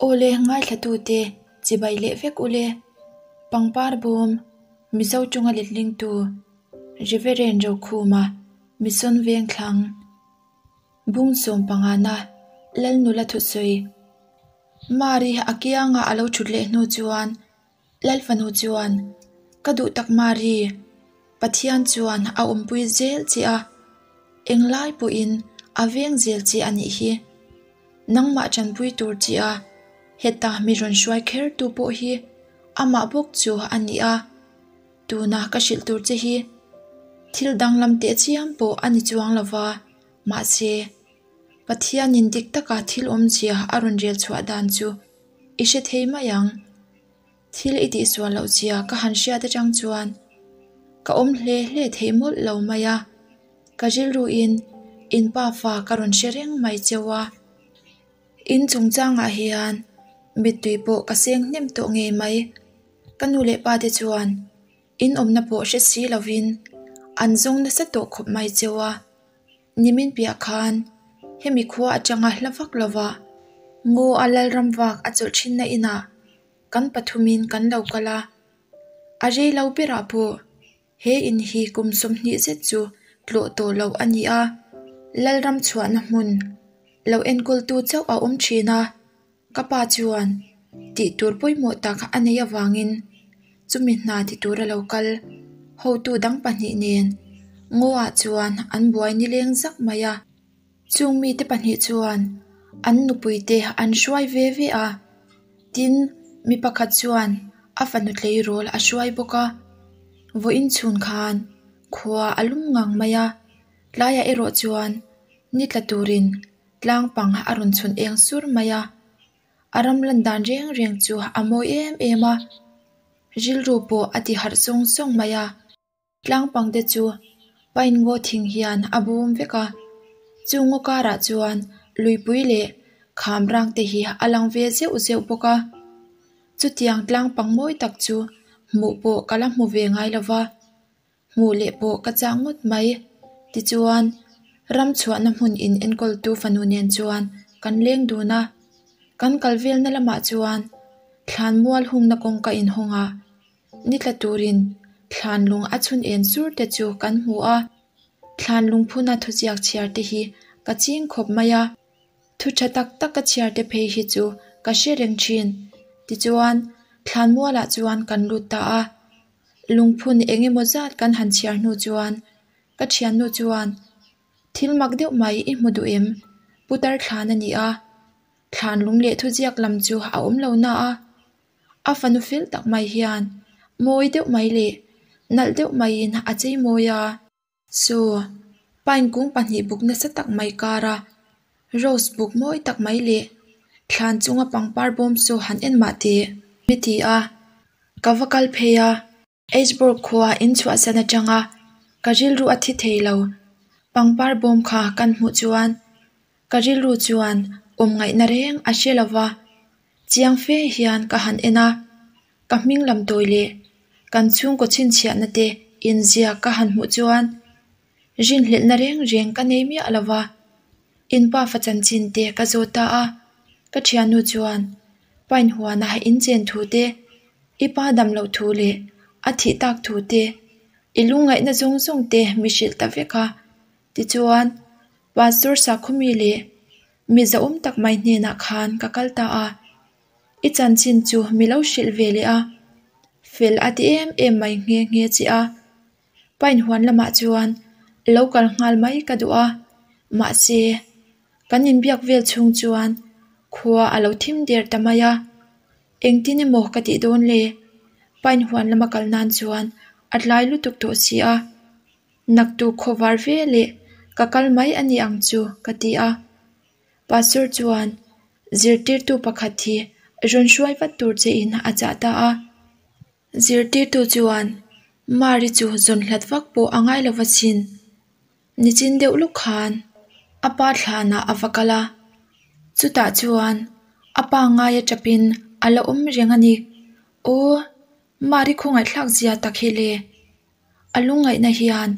Awle ngaithlatute chibai leh vek ule. Pangpar bawm, Mizo tawnga letlingtu, Reverend Rokhuma, Mission Vengthlang, Bung sawmpangana, Lalnula thusawi. Mari a kianga a lo thut leh hnu chuan Lalfanu chuan, Ka duh tak Mari, Pathian chuan a awmpui zel che a, englai pawhin a veng zel che a nih hi. Nangmah tanpui tur che a, heta mi rawn hruai kher tu pawh hi amah bawk chu a ni a, tuna ka hrilh tur che hi thil danglam tehchiam pawh a ni chuang lo va, mahse, Pathianin dik taka thil awmzia a rawn rel chhuah dan chu i hre thei mai ang. Thil i tihsual loh zia ka han hriat atang chuan ka awm hle hle thei mawlh lo mai a, ka rilruin in pa fa ka rawn hre reng mai cheu a. In chungchangah hian mittui pawh ka seng hnem tawh ngei mai. Ka nu leh pa te chuan in awmna pawh hre si lovin an zawng nasa tawh khawp mai cheu a. Nimin piah khan hemi khua atanga hla vak lova ngaw a lalram vak a chawlh thinna inah kan pathumin kan lo kal a. A rei lo berah pawh he in hi kum 20 zet chu tlawh tawh loh a ni a, lalram chhuahna hmun lo enkawltu chauh a awm thin a. Ka pa chuan tih tur pawimawh tak a nei avangin chumi hna ti tura lo kal hotu dang pahnih nen ngaw-ah chuan an buai nileng zak mai a. Chung mite pahnih chuan an nupuite an hruai ve ve a, tin mi pakhat chuan a fanu tleirawl a hruai bawk a. Vawiin chhun khan khua a lum ngang mai a, tlaiah erawh chuan ni tla turin Tlang pang a rawn chhun eng sur mai a, a ram lan dan reng reng chu a mawi em em a, rilru pawh a ti harh sawng sawng mai a. Tlang pang te chu pine ngaw thing hian a bawm vek a, chu ngaw karah chuan luipui leh kham rang te hi a lang ve zeuh zeuh bawk a. Chutiang tlang pang mawi tak chu hmuh pawh ka la hmu ve ngai lo va. Hmuh leh pawh ka chak ngawt mai. Tichuan, ram chhuahna hmun in enkawltu fanu nen chuan kan leng dun a. Kan kal velna lamah chuan thlan mual hungna kawngka inhawng a, ni tla turin thlan lung a chhun en sur te chu kan hmu a. Thlan lungphuna thuziak chhiar te hi ka ching khawp mai a. Thu tha tak tak ka chhiar te phei hi chu ka hre reng thin. Tichuan, thlan mualah chuan kan lut ta a. Lungphun eng emaw zat kan han chhiar hnu chuan ka thiannu chuan, Thil mak deuh mai i hmu duh em? Putar thlan a ni a, thlan lung leh thuziak lam chu a awm lo na a. A fanu fel tak mai hian mawi deuh mai leh nalh deuh maiin a chei mawi a. Chu pine kung pahnih buk nasa tak mai kara rose buk mawi tak mai leh thlan chunga pangpar bawm chu han en mah teh mi ti a, ka va kal phei a. Edgeburg khua in chhuahsan atanga ka rilru a thi thei lo pangpar bawm kha kan hmuh chuan ka rilru chuan awm ngaihna reng a hre lo va, chiang fe hian ka han en a. Ka hming lam tawi leh kan chhungkaw chhinchhiahna te inziak ka han hmuh chuan rinhlelhna reng reng ka nei miah lo va, in pafa chanchin te ka zawt ta a, ka thiannu chuan pine huana in chen thu te, i pa dam loh thu leh a thih tak thu te, i lungngaihna zawng zawng te mi hrilh ta vek a, tichuan Pastor Sakhawmi leh mi zahawm tak mai hnenah khan ka kal ta a. I chanchin chu mi lo hrilh ve leh a, fel a ti em em mai nghe nghe che a. Pine huan lamah chuan lo kal nghal mai ka duh a, mahse kan inbiak vel chhung chuan khua a lo thim der ta mai a. Engtin emaw ka tih dawn le? Pine huan lama kal nan chuan a tlai lutuk tawh si a. Naktuk khawvar ve leh ka kal mai a ni ang chu ka ti a. Pastor chuan zirtirtu pakhat hi rawn hruai vat tur che in a chah ta a. Zirtirtu chuan Mari chu zawn hlat vak pawh a ngai lo va chin. Nichin deuh luk khan a pa thlanah a va kal a, chutah chuan a pa ngaia tap in a la awm reng a ni. Aw, Mari khawngaihthlak zia tak hi le! A lungngaihna hian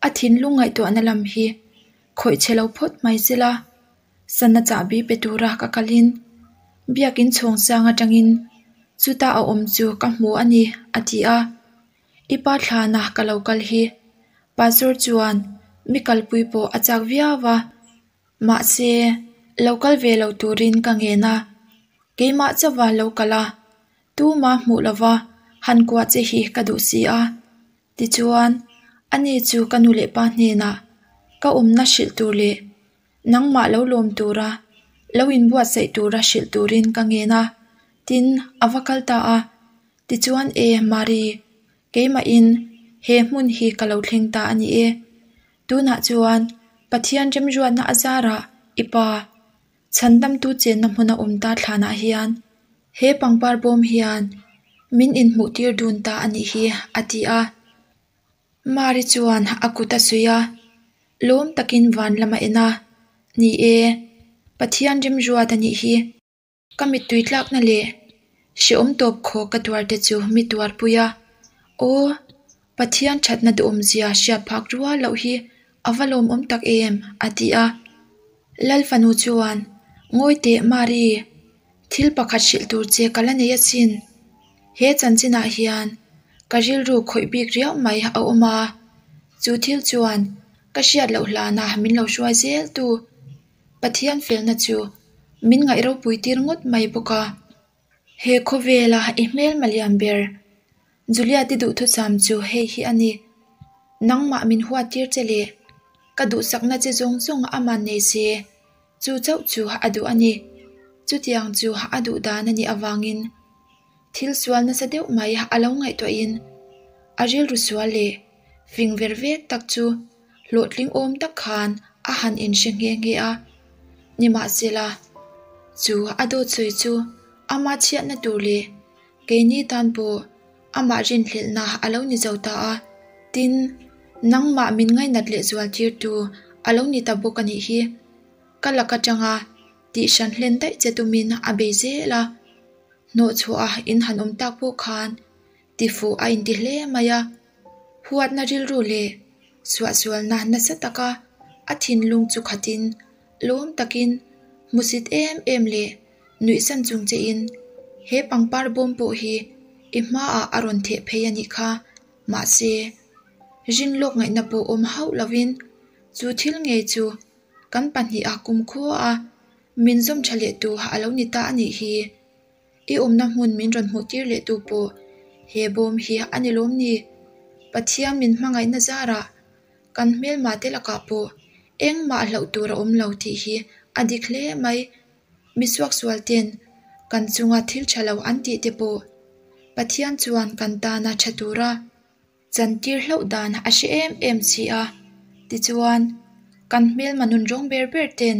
a thinlung ngaihtuahna lam hi khawih chhe lo phawt mai se la, sana chahbi pe tura ka kalin. Biakin chhawng sang atangin chuta a awm chu ka hmu a ni, a ti a. I pa thlana ka lo kal hi. Pastor chuan mi kalpui pawh a chak viau a. Mahse, lo kal ve lo turin ka ngen a. Keimah chauha lo kal a, tuma hmuh lova han kuah che hi ka duh si a. Tichuan, ani chu ka nu leh pa hnenah ka awmna hrilh tur leh nangmah lo lawm tura lo inbuatsaih tura hrilh turin ka ngen a, tin, a va kal ta a. Tichuan, E Mari, keimahin he hmun hi ka lo thleng ta a ni e. Tunah chuan Pathian remruatna a zarah i pa Chhandamtu chenna hmuna awm ta thlanah hian he pangpar bawm hian min inhmuhtir dun ta a nih hi, a ti a. Mari chuan a kut a suih a, lawm takin van lam a en a, Ni e, Pathian remruat a nih hi. Ka mittui tlakna leh hrehawm tawp khaw ka tuar te chu mi tuarpui a, Aw, Pathian thatna duhawmzia hriat phak rual loh hi a va lawmawm tak em? a ti a. Lal fanu chuan, Ngawi teh Mari, thil pakhat hrilh tur che ka la nei asin. He chanchinah hian ka rilru khawih bik riau mai a awm a, chu thil chuan ka hriat loh hlana min lo hruai zel tu Pathian felna chu min ngaih ropui tir ngawt mai bawk a. He khawvela i hmel malian ber Juliet-i duhthusam chu hei hi a ni, Nangmah min huat tir che leh ka duhsakna che zawng zawng aman nei se, chu chauh chu a duh a ni. Chutiang chu a duh dan a nih avangin thil sual nasa deuh mai a lo ngaihtuahin a rilru sual leh fing ver vek tak chu hlawhtling awm tak khan a han inhre nghe nghe a. Nimahsela, chu a dawt sawi chu ama chhiatna tur leh keini tan pawh amah rinhlelhna a lo ni zo ta a. Tin, nangmah min ngainat leh zual tirtu a lo ni ta bawk a nih hi. Ka lak atanga tihhran hlen daih che tumin a bei zel a. Hnawhchhuah a in han awm tak pawh khan tifuh a inti hle mai a. Huatna rilru leh suahsualna nasa taka a thinlung chu khatin lawm takin hmusit em em leh nuihsan chung chein he pangpar bawm pawh hi i hmaah a rawn theh phei a nih kha. Mahse, rinlawk ngaihna pawh awm hauh lovin chu thil ngei chu kan pahniha kumkhua min zawm tha leh tu a lo ni ta a nih hi. I awmna hmun min rawn hmuh tir leh tu pawh he bawm hi a ni lawm ni? Pathian min hmangaihna zarah kan hmelma te lakah pawh engmah hlauh tur a awm lo tih hi a dik hle mai. Mi suaksual ten kan chunga thil tha lo an tih te pawh Pathian chuan kan tana tha tura Chantir hlauh dan a hre em em si a, tichuan kan hmelma nun rawng ber ber ten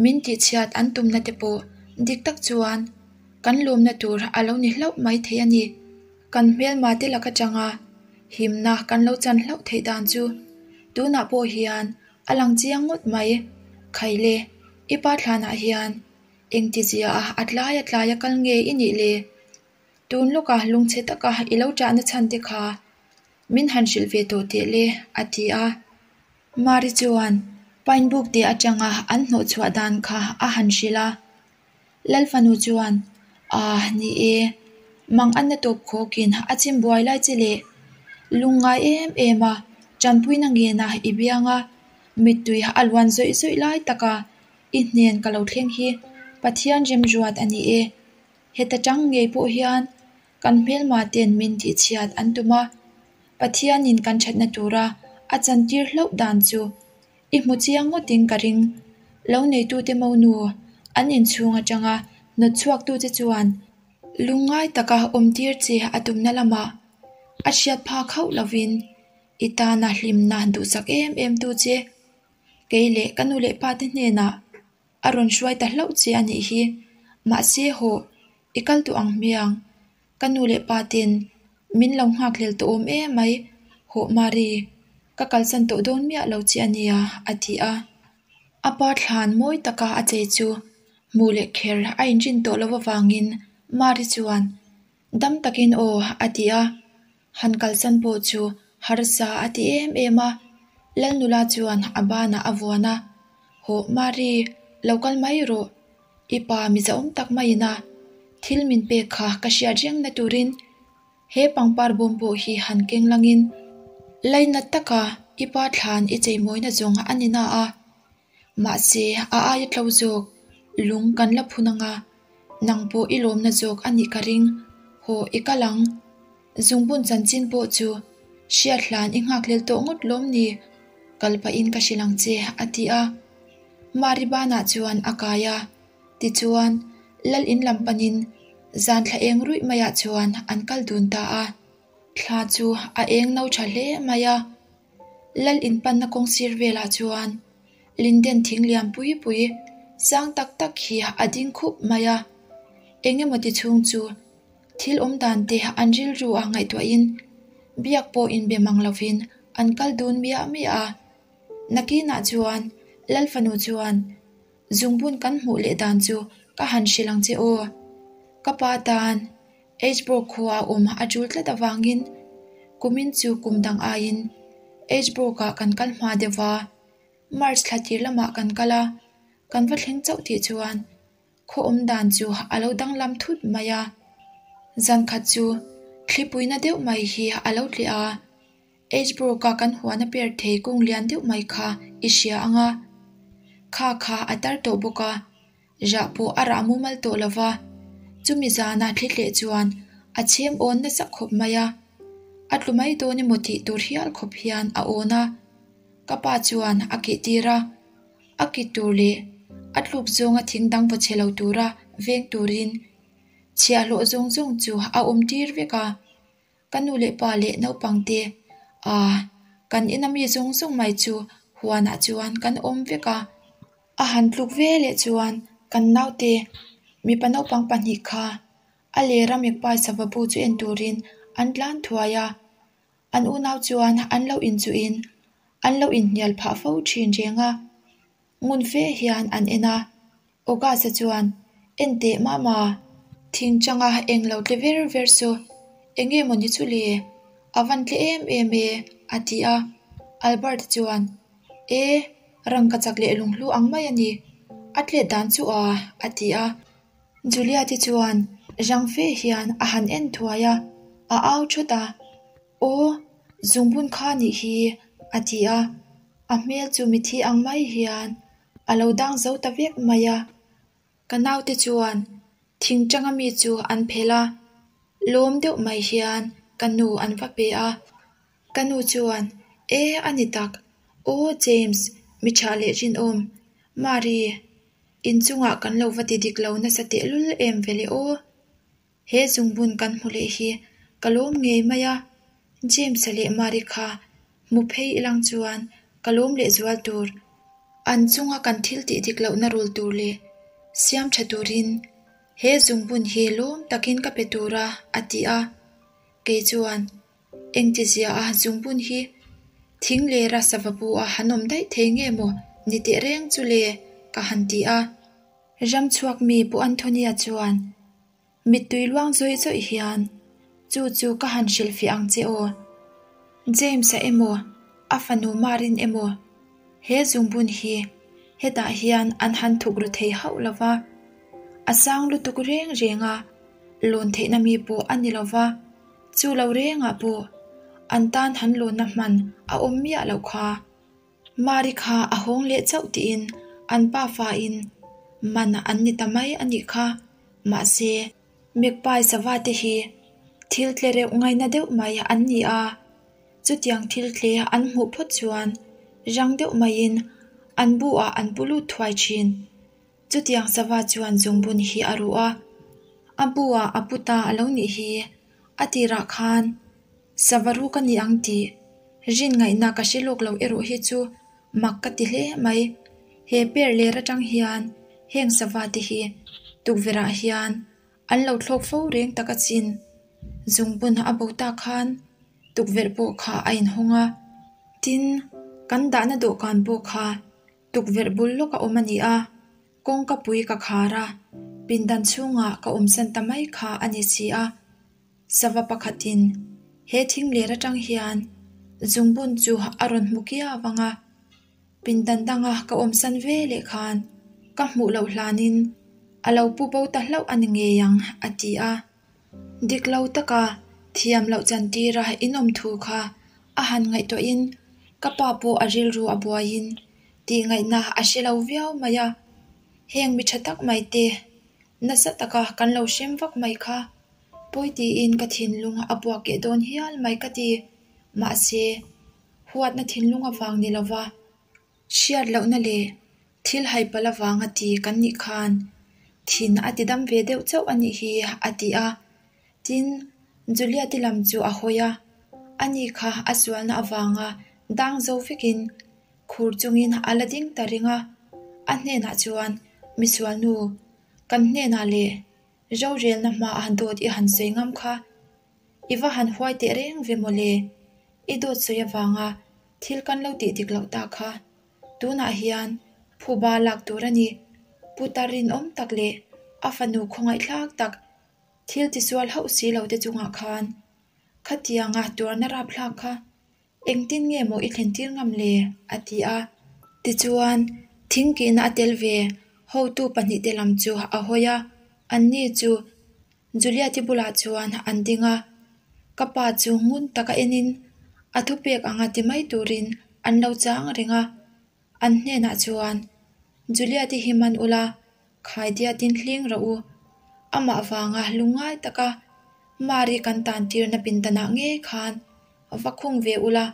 min tihchhiat an tumna te pawh dik tak chuan kan lawmna tur a lo ni hlauh mai thei a ni. Kan hmelma te lak atanga himna kan lo chan hlauh theih dan chu tunah pawh hian a lang chiang ngawt mai. Khaile, i pa thlanah hian engtizia a tlai a tlai a kal nge i nih le? Tun lawka lungchhe taka i lo ṭahna chhan te kha min han hrilh ve tawh teh le, a ti a. Mari chuan pine buk te aṭanga an hnawh chhuah dan kha a han hrilh a. Lal fanu chuan, Ah, ni e, mang anna tawp khawkin a chim buai lai che leh lungngai em em a, ṭanpuina ngena i biang a, mittui a luan zawih zawih lai taka i hnen ka lo thleng hi Pathian remruat a ni e. Heta tang ngei pawh hian kan hmelma ten min tihchhiat an tum a, Pathianin kan thatna tura a chantir hlauh dan chu i hmu chiang ngawtin ka ring. Lo neitute monu an inchhung atanga hnawt chhuaktute chuan lungngai taka awmtir che a tumna lamah a hriat phak hauh lovin i tana hlimna duhsak em em tu che kei leh ka nu leh pate hnenah A rawn hruai ta hlauh che a nih hi. Mahse hawh, i kal tawh ang hmiang. Ka nu leh pa ten min lo nghak hlel tawh awm em mai. Hawh Mari, ka kalsan tawh dawn miah lo che a nia, a ti a. A pa thlan mawi taka a chei chu hmuh leh kher a inrin tawh loh avangin Mari chuan dam takin aw a ti a. Han kalsan pawh chu harsa a ti em em a, Lalnula chuan a banah a vuan a, Hawh Mari, lo kal mai rawh. I pa mizaawm tak maiin a thil min pek kha ka hriat rengna turin he pangpar bawm pawh hi han keng langin lainat taka i pa thlan i cheimawina zawng a ni na a. Mahse, a aia tlo zawk lung kan la phun anga nang pawh i lawmna zawk a nih ka ring. Haw i kal ang. Zungbun chanchin pawh chu hriat hlan i nghakhlel tawh ngawt lawm ni? Kal pahin ka hrilh ang che, a ti a. Mari banah chuan a kai a, tichuan Lal in lam panin zan thla eng ruih maiah chuan an kal dun ta a. Thla chu a eng no tha hle mai a. Lal in panna kawng sir velah chuan Linden thing lian pui pui sang tak tak hi a ding khup mai a. Eng emaw ti chhung chu Thil awm dan te an rilru ah ngaihtuahin biak pawh inbe mang lovin an kal dun miah miah a. Nakinah chuan Lal fanu chuan zungbun kan hmuh leh dan chu ka han hrilh ang che aw. Ka pa tan Edgeburg khua a awm a tul tlat avangin kumin chu kum dang aiin Edgeburg ah kan kal hma deuh va. March thla tir lamah kan kal a, kan va thleng chauh tih chuan Khaw awm dan chu a lo danglam thut mai a, zan khat chu thlipuina deuh mai hi a lo tleh a, Edgebrook-a kan huan a per thei kung lian deuh mai kha i hria ang a, kha kha a tar tawh bawk a, rah pawh a rah mumal tawh lo va, chumi zana thli tleh chuan a chhem awn nasa khawp mai a, a tlu mai dawn emaw tih tur hial khawp hian a awn a, ka pa chuan a keh tir a. A kit tur leh a tluk zawnga thing dang va che lo tura veng turin chhiahhlawh zawng zawng chu a awm tir vek a. Ka nu leh pa leh naupang te ah kan ina mi zawng zawng mai chu huanah chuan kan awm vek a. A han tluk ve leh chuan kan naute mipa naupang pahnih kha a lera mikpai sava bu chu en turin an tlan thuai a. An unau chuan an lo inchuhin an lo inhnial phah fo thin reng a, ngun fe hian an en a. August-a chuan, En teh mama, thing changa eng lo tle ver ver chu eng nge mawni chu le? A van tle em em e, a ti a. Albert-a chuan, E, rangka chak leh lunghlu ang mai a ni, a tlet dan chu a, a ti a. Juliet-i chuan rang fe hian a han en thuai a, a au thawt a, Aw, zungbun kha nih hi, a ti a, a hmel chu mithi ang mai hian a lo dang zo ta vek mai a. Ka naute chuan thing tanga mi chu an phelh a, lawm deuh mai hian ka nu an va pe a. Ka nu chuan, E, a ni tak, aw James, mi tha leh rinawm, Mari, inchungah kan lo va ti dik lo nasa tehlul em ve le aw. He zungbun kan hmu leh hi ka lawm ngei mai a, James-a leh Mari kha hmu phei ilang chuan ka lawm leh zual tur. An chunga kan thil tih dik lohna rul tur leh siam tha turin he zungbun hi lawm takin ka pe tur a, a ti a. Kei chuan engtizia a zungbun hi thing lera sava bu a han awm daih thei nge maw ni teh reng chu le ka han ti a. Ramchhuak mi Pu Anthony-a chuan mittui luang zawih zawih hian chu chu ka han hrilhfiah ang che aw. James-a emaw a fanu Marin emaw he zungbun hi hetah hian an han thuk ru thei hauh lo va, a sang lutuk reng reng a, lawn theihna mi pawh a ni lo va, chu lo rengah pawh an tan han lawnna hman a awm miah loh kha. Mari kha a hawng leh chauh tiin an pa fain man an ni ta mai a nih kha. Mahse, Magpie sava te hi thil tle reuh ngaina deuh mai an ni a, chutiang thil tle an hmuh phawt chuan rang deuh maiin an bu ah an pu lut thuai thin. Chutiang sava chuan zungbun hi a ruh a, a bu ah a pu ta a lo nih hi a tirah khan sava ruk a ni ang tih rin ngaihna ka hre lawk lo erawh hi chu mak ka ti hle mai. He per ler atang hian heng sava te hi tukverh ah hian an lo thlawk fo reng tak a chin. Zungbun a bo ta khan tukverh pawh kha a inhawng a, tin kan dahna dawhkan pawh kha Tukverh bul lawk a awm a ni a, kawngka pui ka khar a, pindan chhungah ka awmsan ta mai kha a ni si a. Sava pakhatin he thing ler atang hian zungbun chu a rawn hmu kiau vang a, pindan danga ka awmsan ve leh khan ka hmuh loh hlanin. A lo pu bo ta hlauh a ni ngei ang, a ti a. Dik lo taka thiam loh chantira inawm thu kha a han ngaihtuahin ka pa pawh a rilru a buaiin tihngaihna a hre lo viau mai a. Heng mi tha tak mai te nasa taka kan lo hrem vak mai kha pawi tiin ka thinlung a buak keh dawn hial mai ka ti. Mahse, huatna thinlung avang ni lova hriat lohna leh thil haipal avanga ti kan nih khan thin a ti dam ve deuh chauh a nih hi a ti a. Tin, Juliet-i lam chu a hawi a, ani kha a sualna avanga dang zo vekin khur chungin a la ding ta reng a. A hnenah chuan, Misualnu, kan hnenah leh rorelna hmaah dawt i han sawi ngam kha. I va han huai teh reng ve mawle, i dawt sawi avanga thil kan lo tih dik loh ta kha. Tunah hian phuba lak tur a ni. Putar rinawm tak leh a fanu khawngaihthlak tak thil tisual hauh si lo te chungah khan khatianga tuarna rapthlak kha engtin nge maw i thlen tir ngam le? a ti a. Tichuan, thingkihna a tel ve hotu pahnihte lam chu a hawi a, anni chu Juliet-i bulah chuan an ding a, ka pa chu ngun taka enin a thupek anga ti mai turin an lo chang reng a. An hnenah chuan, Juliet-i hi man ula, khaidiatin hling rawh u. Amah vanga lungngai taka Mari kan tan tirna pindanah ngei khan va khung ve ula,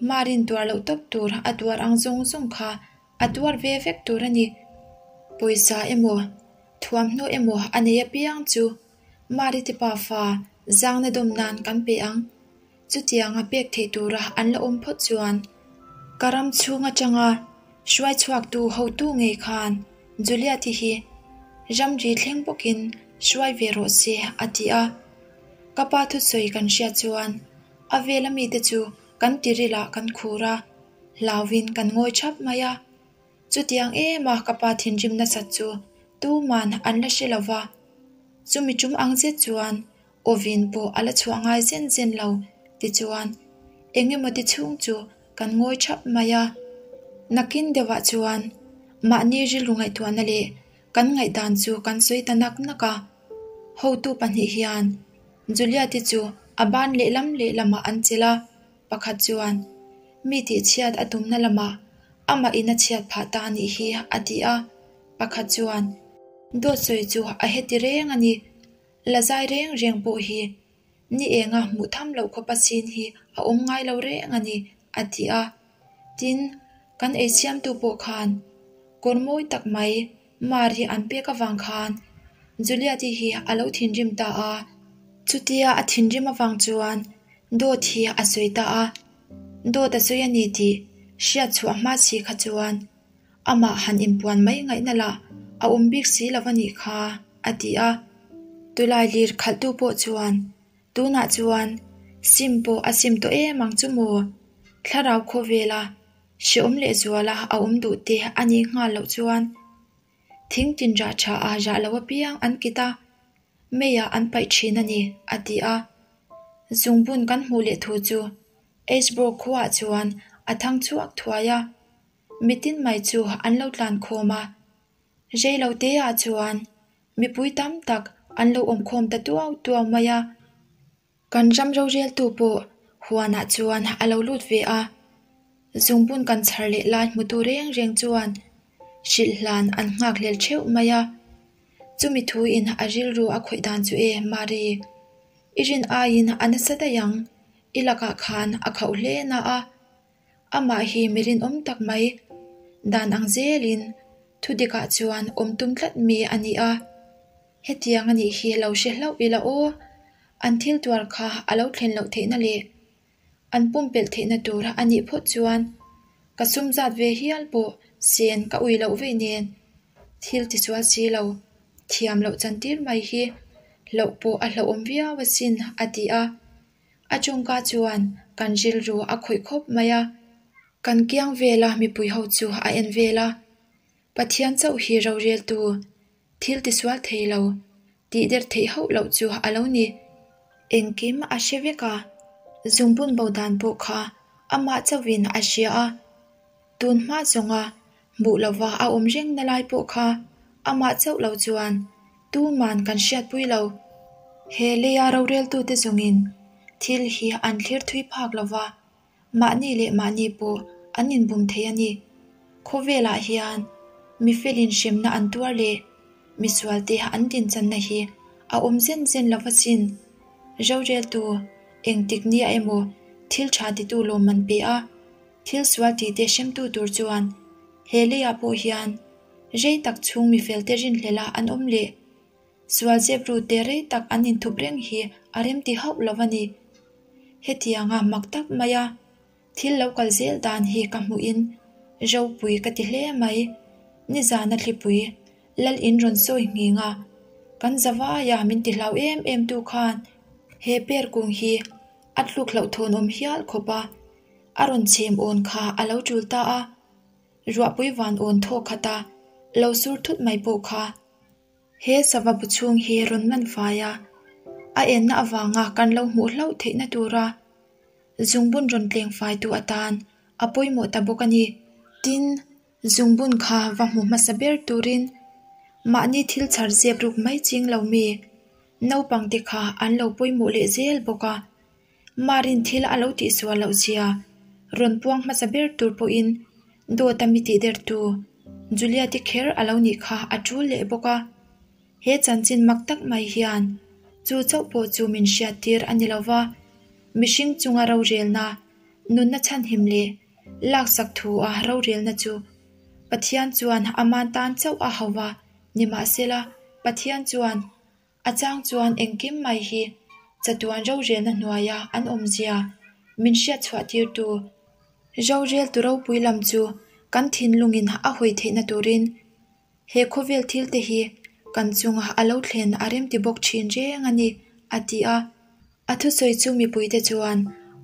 Marin tuar loh tawp tur a tuar ang zawng zawng kha a tuar ve vek tur a ni. Pawisa emaw, thuamhnaw emaw a nei apiang chu Mari te pafa zangna dawm nan kan pe ang. Chutianga pek theih tura an la awm phawt chuan ka ram chhung atanga hruai chhuaktu hotu ngei khan Juliet-i hi ramri thleng bawkin hruai ve rawh se a ti a. Ka pa thusawi kan hriat chuan a vela mite chu kan tirilah kan khur a, hlauin kan ngawi thap mai a. Chutiang em a ka pa thinrim nasat chu tuman an la hre lo va, chumi tum ang zet chuan Awin pawh a la chhuah ngai zen zen lo tichuan eng emaw ti chhung chu kan ngawi thap mai a. Nakin deuhah chuan mahni rilru ngaihtuahna leh kan ngaihdan chu kan sawi ta nak nak a. Hotu pahnih hian Juliet-i chu a ban lehlam lehlamah an chelh a, pakhat chuan mi tihchhiat a tumna lamah amah in a chhiat phah ta a nih hi a ti a, pakhat chuan dawt sawi chu a heti reng a ni. La zai reng reng pawh hi ni enga hmuh tham loh khawpa chin hi a awm ngai lo reng a ni, a ti a. Tin, kan ei siamtu pawh khan kawr mawi tak mai Mari an pek avang khan Juliet-i hi a lo thinrim ta a. Chutia a thinrim avang chuan dawt hi a sawi ta a. Dawt a sawi a ni tih hriat chhuah hma si kha chuan Amah han inpuan mai ngaihna lah a awm bik si lo a nih kha, a ti a. Tulai lir khalhtu pawh chuan, Tunah chuan sim pawh a sim tawh em ang chu maw? Thlarau khawvela hreawm lehzuala a awm duh te a nih nghal loh chuan thing tin rah tha a rah lo apiang an kit a, meiah an paih thin a ni, a ti a. Zungbun kan hmuh leh thu chu Ashbrook khuaah chuan a thang chhuak thuai a. Mitin mai chu an lo tlan khawm a, rei lo te ah chuan mipui tam tak an lo awm khawm ta tuau tuau mai a. Kan ram roreltu pawh huanah chuan a lo lut ve a, zungbun kan chhar leh lai hmutu reng reng chuan hrilh hlan an nghak hlel theuh mai a. Chumi thuin a rilru a khawih dan chu e, Mari, i rin aiin a nasa daih ang, i lakah khan a khauh hle na a. Amah hi mi rinawm tak mai. Dan ang zelin thu dikah chuan awm tum tlat mi a ni a. Hetiang a nih hi lo hre hlauh ila aw, an thil tuar kha a lo thlen loh theihna leh an pumpelh theihna tur a nih phawt chuan ka sum zat ve hial pawh sen ka ui loh vei nen thil tisual si lo thiam loh chantir mai hi hlauh pawh a hlauhawm viau asin a ti a. A tawngka chuan kan rilru a khawih khawp mai a, kan kiang vela mipui ho chu a en vel a. Pathian chauh hi roreltu, thil tisual thei lo, tih der theih hauh loh chu a lo ni. Engkim a hre vek a, zungbun bo dan pawh kha amah chauhin a hria a. Tun hma zawnga hmuh lova a awm reng na lai pawh kha Amah chauh lo chuan tuman kan hriatpui lo. He leia roreltute zawngin thil hi an thlir thui phak lo va, mahni leh mahni pawh an inbum thei a ni. Khawvelah hian mi felin hremna an tuar leh misualte an dinchanna hi a awm zen zen lo va chin. Roreltu engtik nia emaw thil tha titu lawmman pe a, thil sual tihte hremtu tur chuan he leiah pawh hian rei tak chhung mifelte rinhlelh a an awm leh sual zep rute rei tak an inthup reng hi a remti hauh lo a ni. Hetianga mak tak maia thil lo kal zel dan hi ka hmuhin ropui ka ti hle mai. Nizana thlipui Lal in rawn sawi nghing a, kan zavaia min ti hlau em em tu khan he per kung hi a tluk hlauhthawn awm hial khawp a, a rawn chhem awn kha a lo tul ta a, ruahpui van awn thaw khat a lo sur thut mai pawh kha. He sava bu chhung hi rawn man fai a, a enna avanga kan lo hmuh hlauh theihna tura zungbun rawn tleng faitu atan a pawimawh ta bawk a ni. Tin, Zungbun kha va hmu hmasa ber turin mahni thil chhar zep ruk mai ching lo mi naupangte kha an lo pawimawh leh zel bawk a. Marin thil a lo tihsual loh zia rawn puang hmasa ber tur pawhin dawt a mi tihdertu Juliati kher a lo nih kha a tul leh bawk a. He chanchin mak tak mai hian chu chauh pawh chu min hriattir a ni lo va, mihring chunga rorelna nunna chhanhim leh Laksak thu a rorelna chu Pathian chuan a man tan chauh a hauh a, nimahsela Pathian chuan a chang chuan engkim mai hi chatuan rorelna hnuaia an awmzia min hriatchhuah tirtu roreltu ropui lam chu kan thinlungin a hawi theihna turin He khawvel thil te hi kan chunga a lo thlen a remti bawk thin reng a ni, a ti a. A thusawi chu mipuite chuan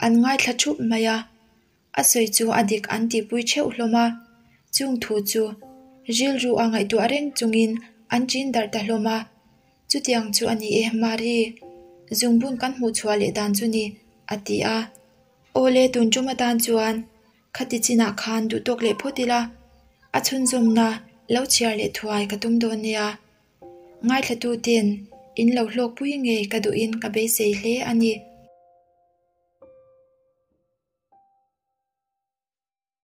an ngaithla thup mai a, a sawi chu a dik an tihpui theuh hlawm a. Chung thu chu rilru a ngaihtuah reng chungin an chin darh ta hlawm a. Chutiang chu a ni e, Mari, zungbun kan hmuh chhuah leh dan chu ni, a ti a. Awle, tun tum atan chuan Khati chinah khan duhtawk leh phawt ila, a chhunzawmna lo chhiar leh thuai ka tum dawn nia. Ngaithlatuten in lo hlawkpui ngei ka duhin ka beisei hle a ni.